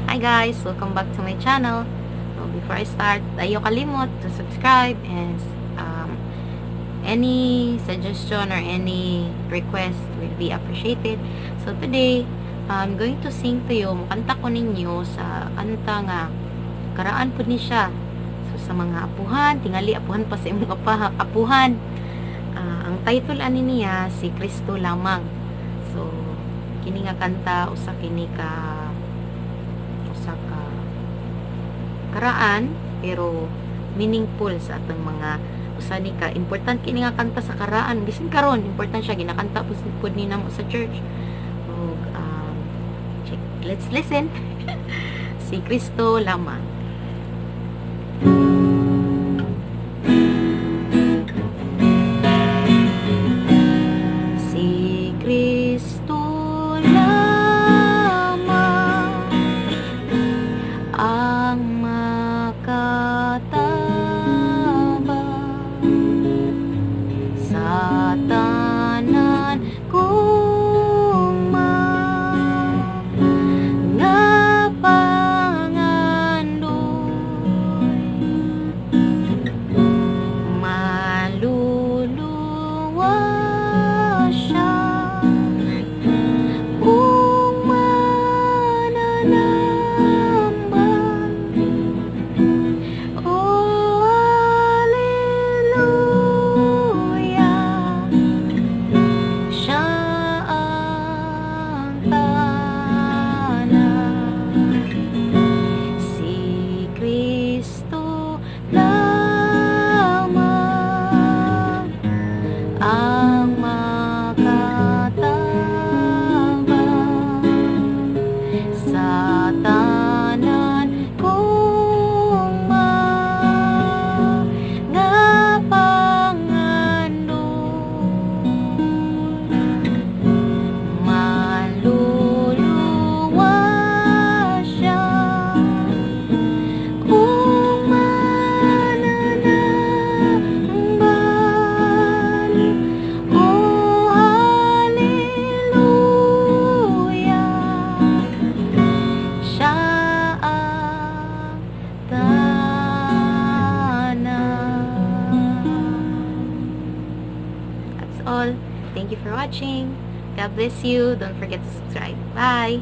Hi guys! Welcome back to my channel. So before I start, ayaw kalimot to subscribe and any suggestion or any request will be appreciated. So today, I'm going to sing to you. Mukanta ko ninyo sa kanta nga karaan pud ni siya. So sa mga apuhan, tingali apuhan pa sa imong apuhan. Ang title ani niya, "Si Kristo Lamang." So kini nga kanta, usa ka karaan pero meaningful sa atong mga, usa ni ka important kini nga kanta sa karaan, bisan karon important siya, ginakanta pud ni namo sa church. Ug check, let's listen, "Si Kristo Lamang." Si Kristo lamang ang makatabang sa tanan kong mga pangandoy, maluluwa siya kung mananamba. Oh, hallelujah, siya ang tanan. Si Kristo lamang ang makatabang sa tanan kong mga pangandoy, maluluwa siya kung mananambal. Oh, hallelujah, siya ang tanan. That's all. Thank you for watching. God bless you. Don't forget to subscribe. Bye!